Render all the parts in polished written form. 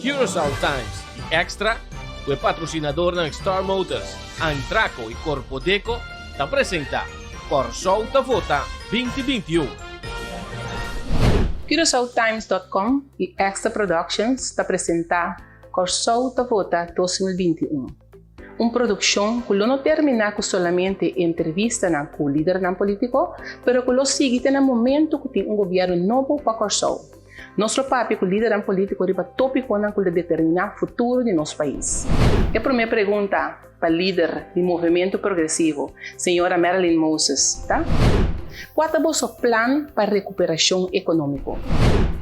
Curaçao Times y Extra, cu e patrocinadornan Star Motors, Antraco y Corpodeco, ta presenta Kòrsou ta Vota 2021. CuraçaoTimes.com y Extra Productions ta presenta Kòrsou ta Vota 2021. Un produkshon ku lo no terminá ku solamente entrevistanan ku lidernan polítiko, pero ku lo sigui te na momentu ku tin un gobièrnu nobo pa Kòrsou. Nos lo papia ku lidernan polítiko riba tópikonan ku lo determiná futuro di nos pais. E promé pregunta pa lider di Movementu Progresivo, señora Marilyn Moses, ta, Kua ta boso plan pa rekuperashon ekonómiko?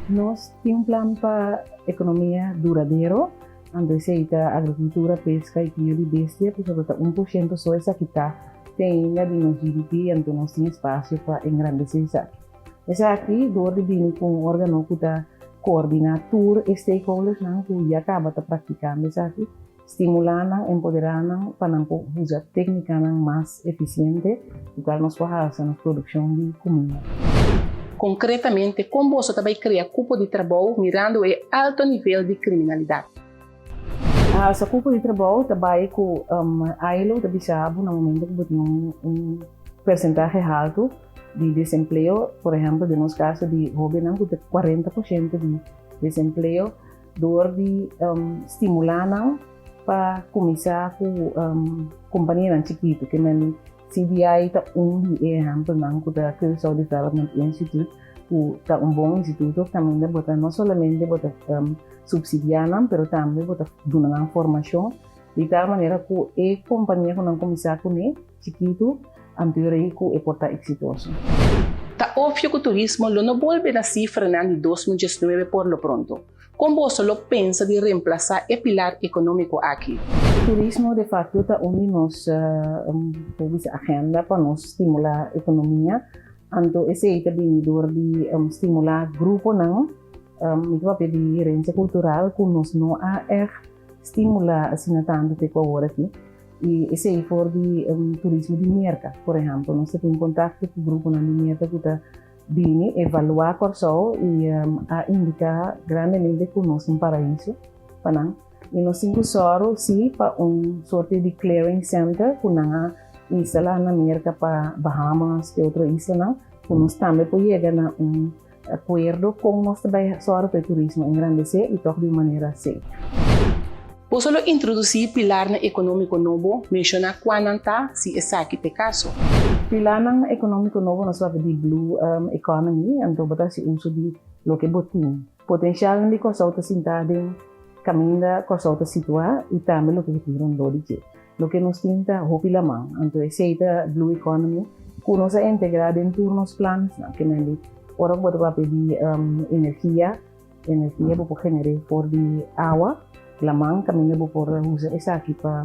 Nos tin un plan pa ekonomia duradero. Anto esei ta agrikultura, peska i krio di bestia, pasobra ta 1% so esaki ta te ainda di nos GDP, anto nos tin espasio pa engrandesé esaki. Esaki dor di bini ku un órgano ku ta koordiná tur e stakeholdersnan ku ya kaba ta praktikando esaki, stimulá nan, empoderá nan pa nan por usa téknikanan mas efisiente, lokual nos por hasa nos produkshon di kuminda. Konkretamente, kon boso ta bai krea kupo di trabou mirando e alto nivel di kriminalidat? Hasa kupo di trabou ta bai ku ILO ta bisa bo na momento ku bo tin un persentahe haltu di desempleo, por ehèmpel den nos kaso di hóbennan ku ta 40% di desempleo, dor di stimulá nan pa kuminsá ku kompanianan chikitu. Ke men CDI ta un di e ehèmpelnan ku ta Curaçao Development Institute ku ta un bon instituto kaminda bo ta no solamente bo ta supsidiá nan pero tambe bo ta duna nan formashon di tal manera ku e kompania ku nan kuminsá kuné chikitu anto rei ku e por ta eksitoso. Ta opvio ku turismo lo no bolbe na sifranan di 2019 por lo pronto. Kon boso lo pensa di remplasá e pilar ekonómiko aki? Turismo de facto ta un di nos por bisa agenda pa nos stimulá ekonomia. Anto esei ta bini dor di stimulá gruponan, mi ta papia di herensia kultural ku nos no a ègt stimulá asina tantu te ku awor aki. I esei for di turismo di Merka, por ehèmpel. Nos ta tin kontakto ku gruponan di Merka ku ta bini evaluá Kòrsou i a indiká grandemente ku nos ta un paraiso pa nan. I nos tin ku sòru sí pa un sorte di clearing center ku nan a instalá na Merka pa Bahamas i otro islanan ku nos tambe por yega na un akuerdo kon nos ta bai sòru pa e turismo engrandesé i tòg di un manera safe. Boso lo introdusí pilarnan ekonómiko nobo, menshoná kuanan ta, si esaki ta e kaso. Pilarnan ekonómiko nobo nos papia di blue economy, anto bo ta hasi uso di loke bo tin. Potensialnan di Kòrsou ta sintá den kaminda Kòrsou ta situá i tambe loke ku tin rondó di dje. Loke nos tin ta hopi laman, anto esei ta blue economy ku nos a integrá den tur nos plansnan. Ke men di ora ku bo ta papia di energia, Energia bo por gener'é for di awa, laman, kaminda bo por usa esaki pa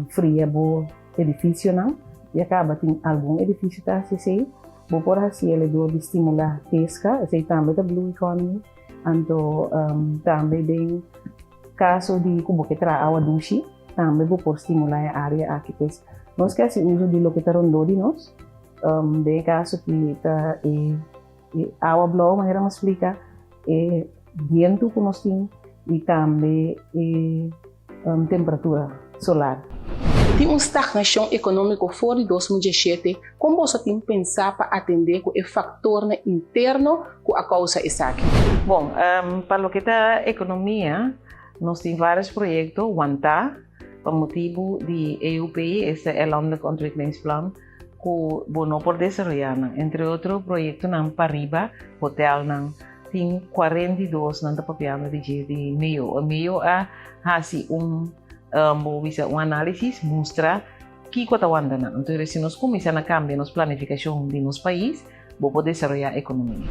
fria bo edifisionan. Ya kaba tin algun edifisio ta hasi esei. Bo por hasi el dor di stimulá peska, esei tambe ta blue economy. Anto tambe den kaso di ku bo ke traha awa dushi, tambe bo por stimulá e área aki. Pues nos ke hasi uso di loke ta rondó di nos. Den e kaso ki ta e. E awa blou, manera mi a splika, e bientu ku nos tin i tambe e temperatura solar. Tin un stagnashon ekonómiko for di 2017, kon boso tin pensá pa atendé ku e faktornan interno ku a kousa esaki? Bon, pa loke ta ekonomia, nos tin vários proyekto wantá pa motibu di EUP, esta e Landelijk Ontwikkelingsplan, ku bo no por desaroyá nan. Entre otro proyektonan pariba, hotelnan, tin 42 nan ta papiando di dje di MEO. E MEO a hasi un bo bisa un análisis mustra kiko ta wanta nan. Entonces si nos kuminsá na kambia nos planifikashon di nos pais, bo por desaroyá ekonomia.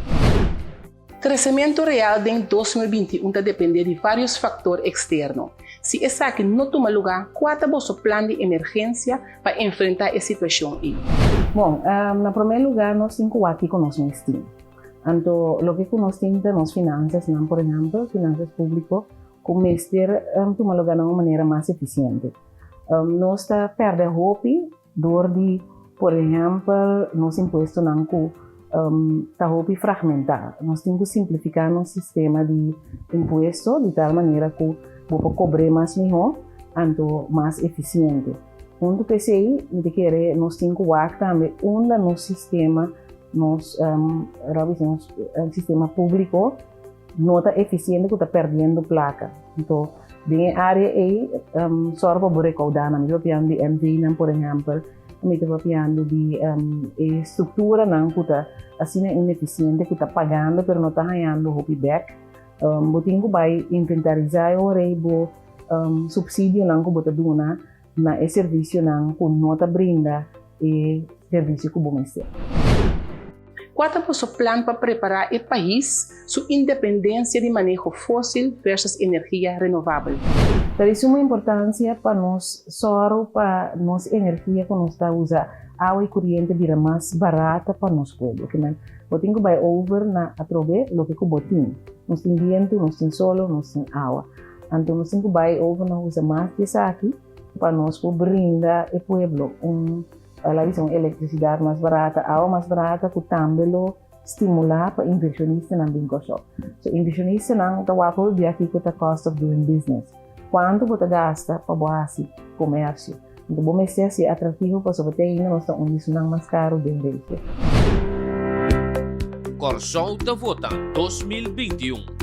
Kresementu real den 2021 ta dependé di vários faktor eksterno. Si esaki no tuma lugá, kua ta boso plan di emergensia pa enfrentá e situashon ei? Bon, na promé lugá nos tin ku wak kiko nos mes tin. Anto loke ku nos tin ta nos finansasnan, por ehèmpel, finansas públiko ku mester tuma lugá na un manera mas efisiente. Nos ta pèrdè hopi dor di, por ehèmpel, nos impuestonan ku. ta hopi fragmentá. Nos tin ku simplifiká nos sistema di impuesto di tal manera ku bo por kobr'é mas mihó anto mas efisiente. Huntu ku esei mi ta kere nos tin ku wak tambe unda nos sistema, nos nos sistema públiko no ta efisiente ku ta pèrdiendo plaka. Anto den e área ei sòru pa bo rekoudá nan. Mi ta papiando di NV-nan por ehèmpel. Mi ta papiando di e structuranan cu ta asina inefficiente cu ta pagando pero no ta hañando hopi bek. Bo tin cu bay inventariza e ora ey bo subsidionan cu bo ta duna na e servicionan cu no ta brinda e servicio cu bo mester. Cua ta boso plan pa prepara e pais su independencia di maneho fosil versus energia renovabel? Ta di suma importancia pa nos sòru pa nos energia cu nos ta usa, awa y curiente, bira mas barata pa nos pueblo. Kimen bo tin cu bay over na atrobe loke cu bo tin. Nos tin bientu, nos tin solo, nos tin awa. Anto nos tin cu bay over na usa mas di esaki pa nos por brinda e pueblo un. El a bisa un elektrisidat mas barata, awa mas barata ku tambe lo stimulá pa invershonistanan bin Kòrsou. So invershonistanan ta wak hopi bia kiko ta cost of doing business. Kuantu bo ta gasta pa bo hasi komersio. Anto bo mester hasié atraktivo pasobra te ainda nos ta un di esunnan mas karu den regio. Kòrsou ta vota 2021.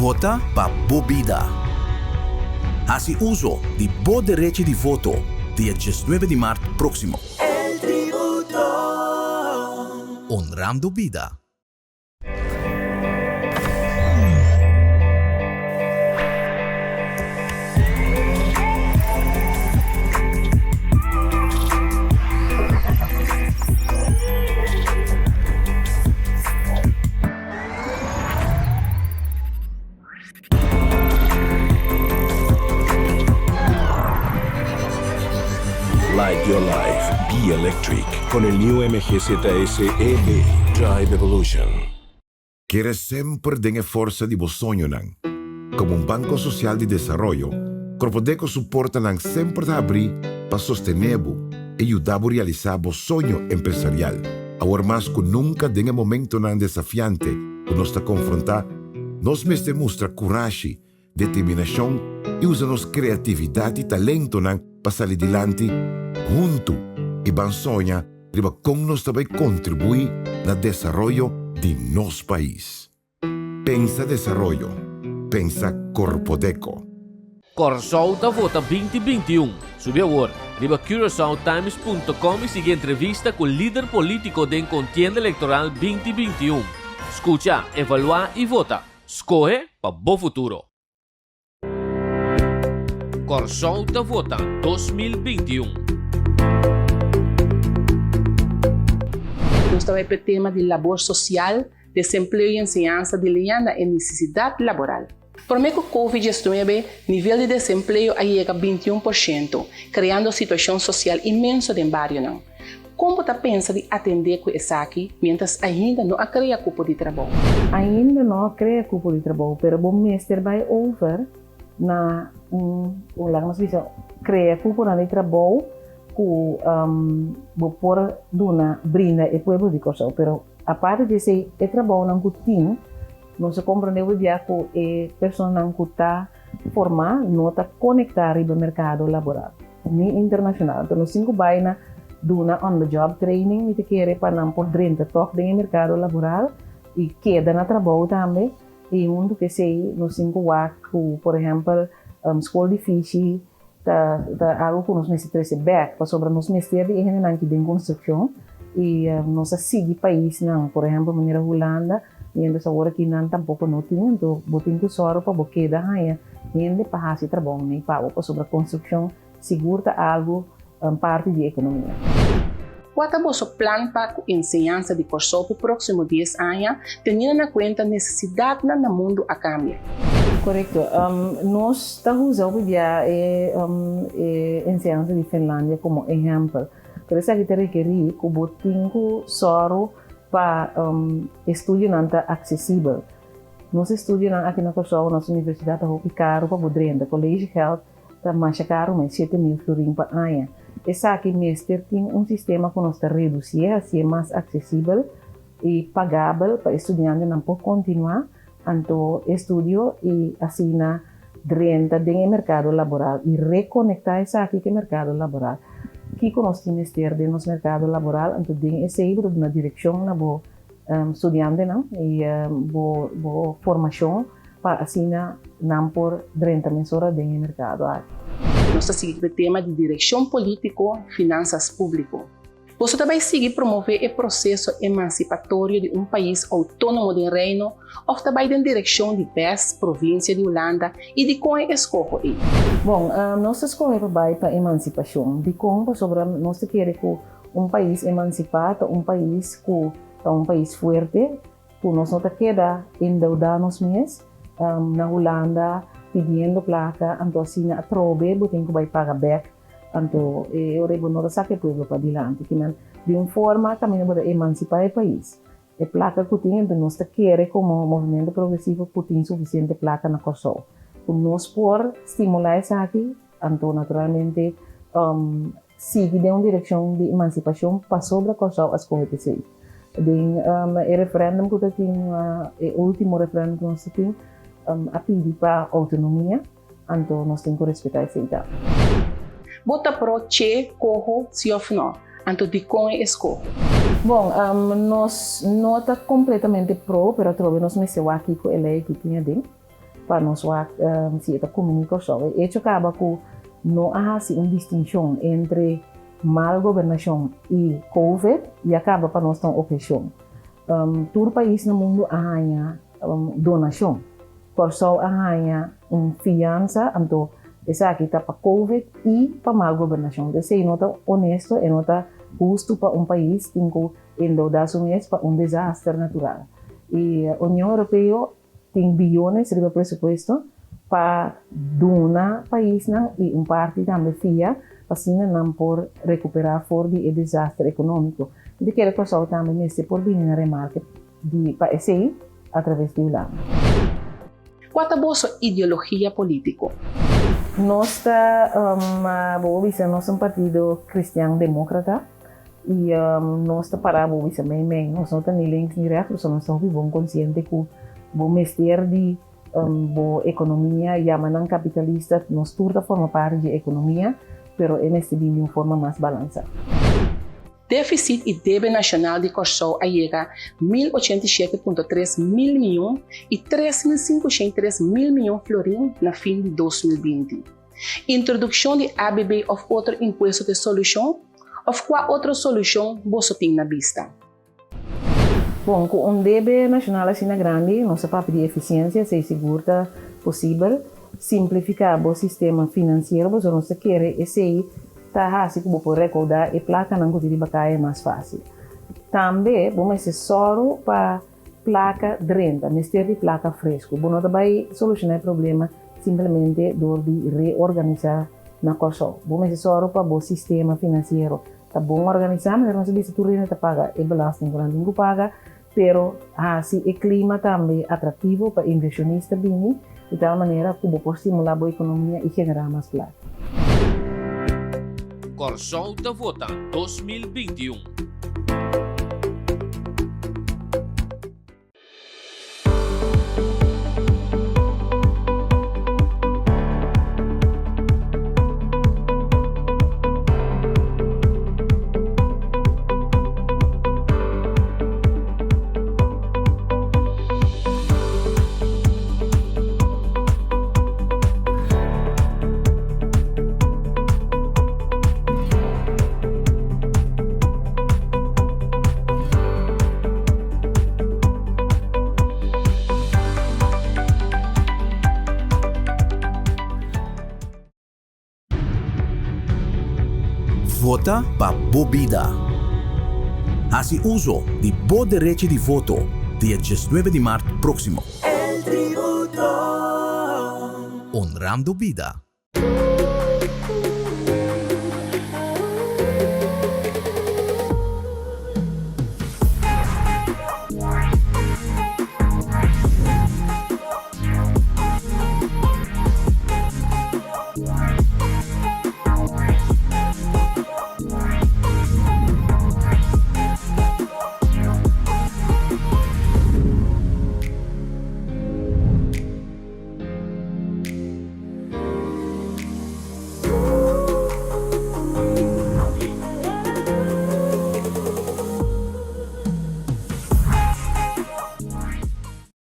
Vota pa bo bida. Hasi uso di bo derechi di voto dia diesnuebe di mart próksimo. Honrando bida. Light your life, be electric con el new MG ZS EV Drive Evolution. Kere semper den e forsa di bo soñonan. Komo un banko sosial di desaroyo, Korpodeko su portanan semper ta habrí pa sostené bo i yuda bo realisá bo soño empresarial. Awor mas ku nunka den e momentonan desafiante ku nos ta konfrontá, nos mester mustra kurashi, determinashon i usa nos kreatividat i talentonan pa sali dilanti huntu i ban soña riba kon nos ta bai kontribuí na desaroyo di nos pais. Pensa desaroyo, pensa Korpodeko. Kòrsou ta vota 2021. Subi awor riba curaçaotimes punto com i sigui entrevista ku lider polítiko den kontienda elektoral 2021. Skucha, evaluá i vota. Skohe pa bo futuro. Kòrsou ta vota 2021. Nos ta bai p'e tema di labor sosial, desempleo i enseñansa diliñá na e nesesidat laboral. Promé ku Covid 19, nivel di desempleo a yega 21%, kreando situashon sosial inmenso den barionan. Kon bo ta pensa di atendé ku esaki miéntras ainda no a krea kupo di trabou? Ainda no a krea kupo di trabou, pero bo mester bai over. na un, laga nos bisa, krea kuponan di trabou ku bo por duna, brinda e pueblo di Kòrsou. Pero aparte di esei, e trabounan ku tin, nos a komprondé hopi bia ku e personanan ku ta formá no ta konektá riba merkado laboral, ni internashonal. Anto nos tin ku bai na duna on the job training, mi ta kere, pa nan por drenta tòg den e merkado laboral i keda na trabou tambe. I huntu ku esei nos tin ku wak ku, por ehèmpel, skol di fishi ta algu ku nos mester trese bèk, pasobra nos mester di e hendenan ki den konstrukshon i nos a sigui paisnan, por ehèmpel manera Hulanda, mientras awor aki nan tampoko no tin. Anto bo tin ku sòru pa bo keda haña hende pa hasi trabou nei pa bo, pasobra konstrukshon sigur ta algu parti di ekonomia. Kua ta boso plan pa ku enseñansa di Kòrsou p'e próksimo dies aña, teniendo na kuenta nesesidatnan na mundu a kambia? Korekto. Nos ta usa hopi bia e enseñansa di Finlandia komo ehèmpel, pero esaki ta rekerí ku bo tin ku sòru pa estudionan ta aksesibel. Nos estudionan aki na Kòrsou, nos universidat ta hopi karu pa bo drenta. Kollegegeld Ta masha karu mes, 7000 florin pa aña. Esaki mester tin un sistema ku nos ta redusié, hasié mas aksesibel i pagabel pa e studiantenan por kontinuá anto e studio i asina drenta den e merkado laboral i rekonektá esaki ku e merkado laboral. Kiko nos tin mester den nos merkado laboral? Anto den esei bo ta duna direkshon na bo studiantenan i bo formashon pa asina nan por drenta mesora den e merkado aki. Nos ta sigui ku e tema di direkshon polítiko, finansas públiko. Boso ta bai sigui promové e proseso emansipatorio di un pais outónomo den Reino òf ta bai den direkshon di bes provinsia di Hulanda i dikon e eskoho ei? Bon, nos ta skohe pa bai pa emansipashon. Dikon? Pasobra nos ta kere ku un pais emansipá ta un pais ku ta un pais fuerte, Ku nos no ta keda endeudá nos mes na Hulanda pidiendo plaka, anto asina atrobe bo tin ku bai paga bèk, anto e ora ei bo no ta saka e pueblo padilanti. Kinan di un forma kaminda bo ta emansipá e pais. E plaka ku tin, anto nos ta kere komo Movimiento Progresivo ku tin sufisiente plaka na Kòrsou ku nos por stimulá esaki, anto naturalmente sigui den un direkshon di emansipashon pasobra Kòrsou a skohe p'esei. Den e referèndum ku ta tin, e último referèndum ku nos ta tin, a pidi pa outonomia, anto nos tin ku respetá esei tambe. Bo ta pro che koho si òf nò? Anto dikon e eskoho? Bon, nos no ta kompletamente pro, pero atrobe nos mester wak kiko e lei aki tin aden pa nos wak si e ta kumini Kòrsou. E echo kaba ku no a hasi un distinshon entre Mal gobernashon i Covid ya kaba pa nos ta un obheshon. Tur pais na mundu a haña donashon. Kòrsou a haña un fiansa, anto esaki ta pa Covid i pa mal gobernashon. Esei no ta onesto, e no ta hustu pa un pais tin ku endeudá su mes pa un desaster natural. I Union Europeo Tin biyones riba presupuesto pa duna paisnan y un parti tambe fia pa asina nan por recupera for di e desaster economico. Mi ta kere Corsou tambe mester por bini na remarke di pa esey a traves di Hulanda. Cua ta boso ideologia politico? Nos ta, bo por bisa, nos ta un partido cristian democrata. I nos ta pará bo bisa mei mei, nos no ta ni links ni rechts, pasobra nos ta hopi bon konsiente ku bo mester di bo ekonomia, yama nan kapitalista, nos tur ta forma parti di e ekonomia, pero e mester bin di un forma mas balansá. Defisit i debe nashonal di Kòrsou a yega 1087.3 mil mion i 3503 mil mion florin na fin di 2020. Introdukshon di ABB òf otro impuesto ta e solushon? Òf kua otro solushon boso tin na bista? Bon, ku un debe nashonal asina grandi, nos ta papia di efisiensia, esei sigur ta posibel. Simplifiká bo sistema finansiero, pasobra nos ta kere esei ta hasi ku bo por rekoudá e plakanan ku tin riba kaya mas fásil. Tambe bo mester sòru pa Plaka drenta, mester di plaka fresku. Bo no ta bai solushoná e problema simplemente dor di reorganisá na Kòrsou. Bo mester sòru pa bo sistema finansiero ta bon organisá, manera nos a bisa tur hende ta paga e belasting ku nan tin ku paga. pero hasi e klima tambe atraktivo pa invershonista bini di tal manera ku bo por stimulá bo ekonomia i generá mas plaka. Kòrsou ta vota 2021. Vota pa bo bida. Hasi uso di bo derechi di voto dia diesnuebe di mart próksimo. Honrando bida.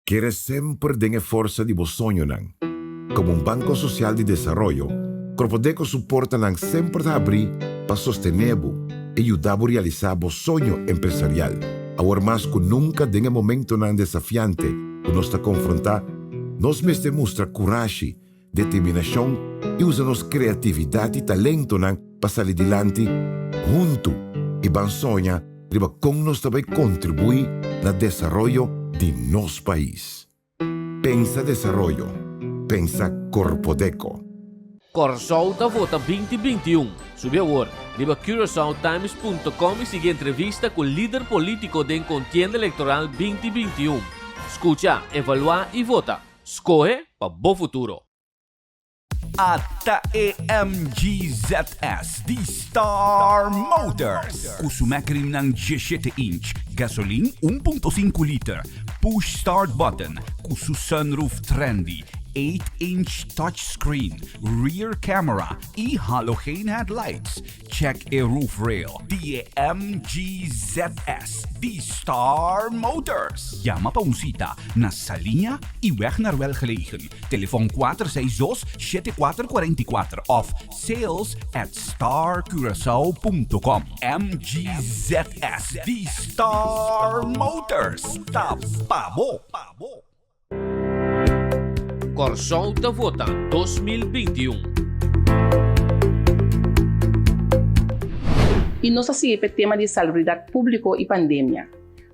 Kere semper den e forsa di bo soñonan. Komo un banko sosial di desaroyo, Korpodeko su portanan semper ta abrí pa sostené bo i yuda bo realisá bo soño empresarial. Awor mas ku nunka den e momentonan desafiante ku nos ta konfrontá, nos mester mustra kurashi, determinashon i usa nos kreatividat i talentonan pa sali dilanti huntu i ban soña riba kon nos ta bai kontribuí na desaroyo di nos pais. Pensa desaroyo, pensa Korpodeko. Kòrsou ta vota 2021. Subi awor riba CuraçaoTimes punto com i sigui entrevista ku lider polítiko den kontienda elektoral 2021. Skucha, evaluá i vota. Skohe pa bo futuro. Ata e MGZS di Star Motors! Ku su mekrimnan diesshete inch, gasolin un punto sinku liter, push start button, ku su sunroof trendy, eight inch touch screen, rear camera i halogeen headlights. Check e roof rail di e MGZS di Star Motors. Yama pa un cita na Saliña y Weg naar Welgelegen. Telefon 462 7444 of sales at starcuracao.com. MGZS di Star Motors ta pa bo! Kòrsou ta vota 2021. I nos a sigui p'e tema di salubridat públiko i pandemia.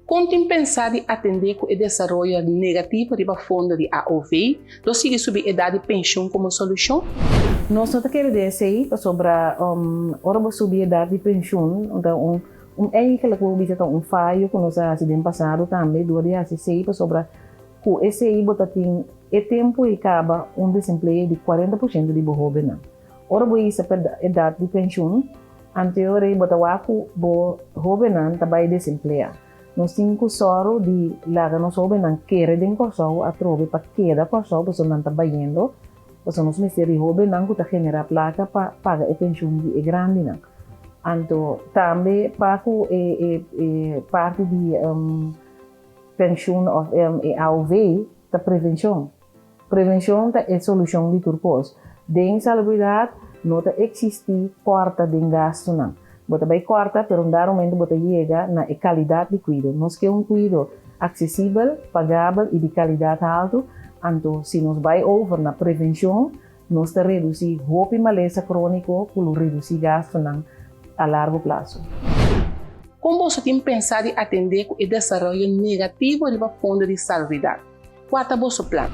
Kon tin pensá di atendé ku e desaroyo negativo riba fondo di AOV lo sigui subi edat di penshun komo solushon? Nos no ta kere den esei pasobra ora bo subi edat di penshun ta un un eigenlijk bo bisa ta un fayo ku nos a hasi den pasado tambe dor di hasi esei pasobra Ku esei bo ta tin e tempu ei kaba un desempleo di kuarenta por shento di bo hóbennan. Ora bo hisa pa edat di penshun, anteor ei bo ta wak ku bo hóbennan ta bai desempleá. Nos tin ku sòru di laga nos hóbennan kere den Kòrsou atrobe pa keda Kòrsou pasobra nan ta bayendo, pasobra nos mester di hóbennan ku ta generá plaka pa paga e penshun di e grandinan. Anto tambe pa ku e e parti di. Penshun òf e AOV ta prevenshon. Prevenshon ta e solushon di tur kos. Den salubridat no ta eksistí kòrta den gastunan. Bo ta bai kòrta pero un dado momento bo ta yega na e kalidat di kuido. Nos ke un kuido aksesibel, pagabel i di kalidat haltu, anto si nos bai over na prevenshon nos ta redusí hopi malesa króniko ku lo redusí gastunan a largo plaso. Kon boso tin pensá di atendé ku e desaroyo negativo riba fondo di salubridat? Kua ta boso plan?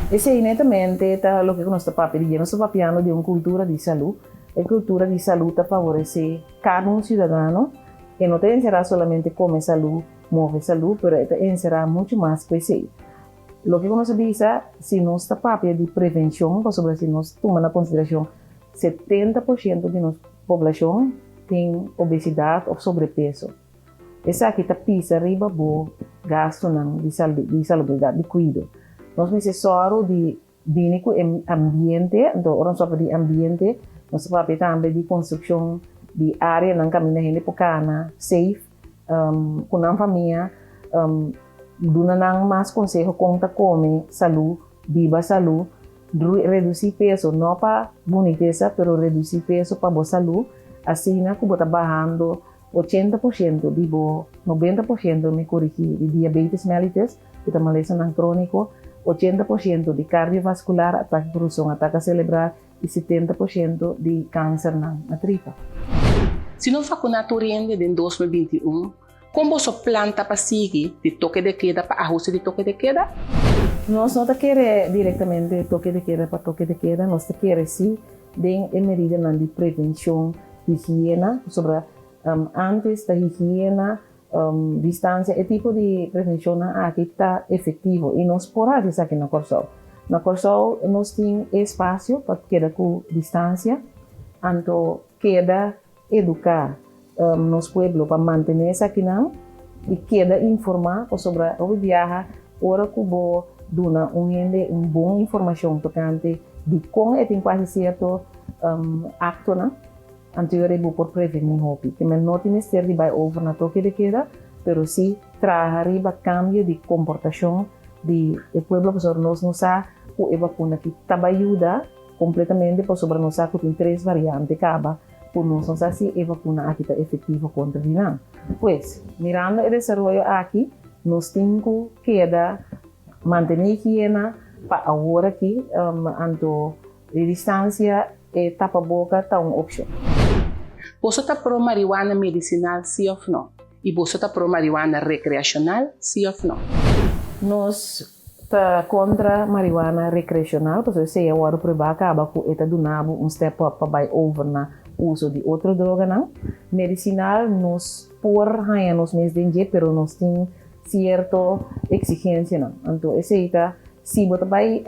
Esei netamente ta loke ku nos ta papia di dje. Nos ta papiando di un kultura di salú. E kultura di salú ta favoresé kada un siudadano. E no ta enserá solamente kome salú, move salú, pero e ta enserá muchu mas ku esei. Loke ku nos a bisa, si nos ta papia di prevenshon, pasobra si nos tuma na konsiderashon 70% di nos poblashon tin obesidat òf sobrepeso. Esaki ta pisa riba bo gastunan di di salubridat, di kuido. Nos mester sòru di bini ku e ambiente, anto ora nos papia di ambiente, nos ta papia tambe di konstrukshon di áreanan kaminda hende por kana safe ku nan famia, duna nan mas konseho kon ta kome salú, biba salú, redusí peso, no pa bunitesa, pero redusí peso pa bo salú, asina ku bo ta bahando 80% di bo, 90% mi korigí, di diabetes mellitus, ku ta malesanan króniko, 80% di kardiovaskular, atake kurason, atake selebral i 70% di kansernan na tripa. Si no vakuná tur hende den 2021, kon boso plan ta pa sigui di toke de keda pa ahuste di toke de keda? Nos no ta kere direktamente toke de keda pa toke de keda, nos ta kere sí den e medidanan di prevenshon, higiena, pasobra antes ta higiena, Distansia, e tipo di prevenshonnan aki ta efektivo i nos por hasi esaki na Kòrsou. Na Kòrsou nos tin e espasio pa keda ku distansia, anto keda eduká nos pueblo pa mantené esakinan i keda informá pasobra hopi biaha ora ku bo duna un hende un bon informashon tokante dikon e tin ku hasi sierto aktonan, Anto bo por prevení hopi. Te men no tin mester di bai over na toke de keda, pero sí traha riba kambio di komportashon di e pueblo pasobra nos no sa ku e bakuna aki ta bai yuda kompletamente pasobra nos sa ku tin tres variante kaba ku nos no sa si e bakuna aki ta efektivo kontra di nan. Pues, mirando e desaroyo aki, nos tin ku keda mantené higiena pa awor aki, anto di distansia e tapaboka ta un opshon. Boso ta pro marihuana medisinal si òf no? I boso ta pro marihuana rekreashonal si òf no? Nos ta kontra marihuana rekreashonal pasobra esei a wòrdu pruebá kaba ku e ta duna bo un step up pa bai over na uso di otro droganan. Medisinal nos por haña nos mes den dje pero nos tin sierto eksigensianan. Anto esei ta Si bo ta bai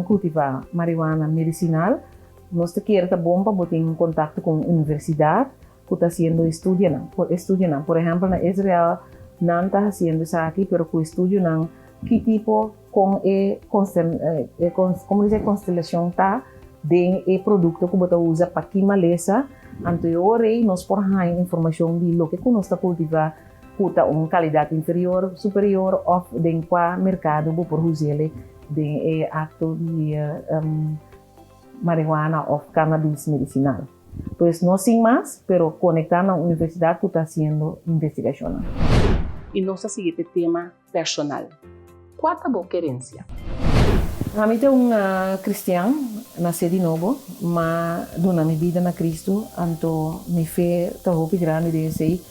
kultivá marihuana medisinal, nos ta kere ta bon pa bo tin kontakto ku un universidat ku ta hasiendo estudionan. Estudionan. Por ehèmpel na Israel nan ta hasiendo esaki pero ku estudionan ki tipo kon e komo dice konstelashon ta den e produkto ku bo ta usa pa ki malesa. Anto e ora ei nos por haña informashon di loke ku nos ta kultivá ku ta un kalidat inferior, superior òf den kua merkado bo por us'el den e akto di marihuana òf cannabis medisinal. Pues no sin mas, pero konektá na un universidat ku ta hasiendo investigashonnan. I nos ta sigui p'e tema personal. Kua ta bo kerensia? Ami ta un kristian nasé di nobo, m'a duna mi bida na Kristu, anto mi fe ta hopi grandi den esei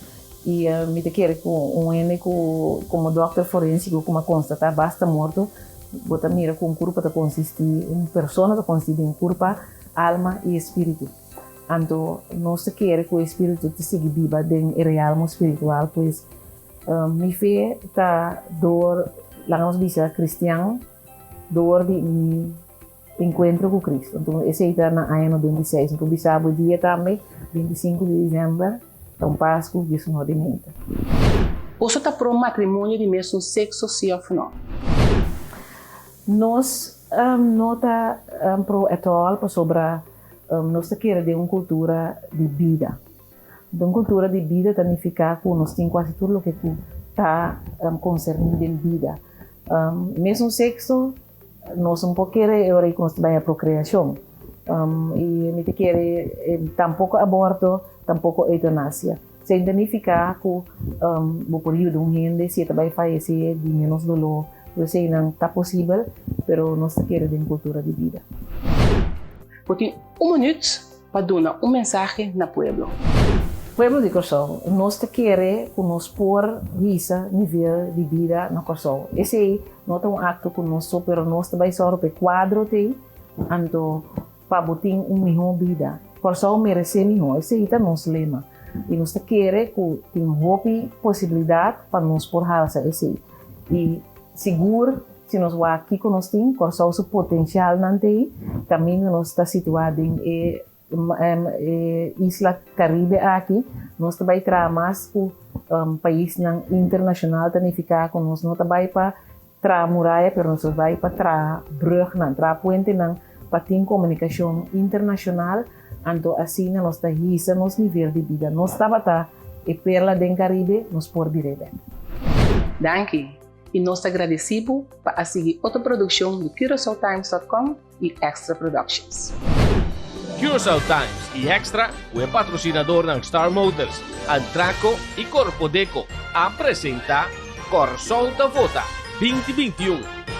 i mi ta kere ku un hende ku komo dòkter forensiko ku m'a konstatá basta morto, bo ta mira ku un kurpa ta konsistí, un persona ta konsistí di un kurpa, alma i espíritu. Anto nos ta kere ku e espíritu ta sigui biba den e realmo spiritual, pues Mi fe ta door, laga nos bisa, cristian, door di mi encuentro cu Cristo. Enton esey ta na aña 96. Mi por bisa bo dia tambe, 25 di december, ta un Pascu 19 di meta. Boso ta pro matrimonio di mesun sexo si of no? Nos no ta pro at all pasobra nos ta kere den un cultura di bida. Den kultura di bida ta nifiká ku nos tin kuasi tur loke ku ta konserní den bida. Mesun sekso nos no por kere e ora ei ku nos ta bai a prokreashon. I mi ta kere tampoko aborto, tampoko eutanasia. Esei ta nifiká ku bo por yuda un hende si e ta bai fayesé di ménos doló. Tur eseinan ta posibel, pero nos ta kere den kultura di bida. Bo tin un minüt pa duna un mensahe na pueblo. Pueblo di Kòrsou, nos ta kere ku nos por hisa nivel di bida na Kòrsou. Esei no ta un akto ku nos so, pero nos ta bai sòru pa e kuadro t'ei, anto pa bo tin un mihó bida. Kòrsou meresé mihó, esei ta nos lema. I nos ta kere ku tin hopi posibilidat pa nos por halsa esei. I sigur si nos wak kiko nos tin, Kòrsou su potensialnan ta ei, kaminda nos ta situá den e e isla Karibe aki, nos ta bai traha mas ku paisnan internashonal, ta nifiká ku nos no ta bai pa traha muraya, pero nos ta bai pa traha brùgnan, traha puentenan pa tin komunikashon internashonal, anto asina nos ta hisa nos nivel di bida. Nos tabata e perla den Karibe, nos por bir'é bèk. Danki i nos ta gradisí bo pa a sigui otro produkshon di CuraçaoTimes.com i Extra Productions. Curaçao Times i Extra ku e patrosinadornan Star Motors, Antraco i Korpodeco a presenta Kòrsou ta Vota 2021.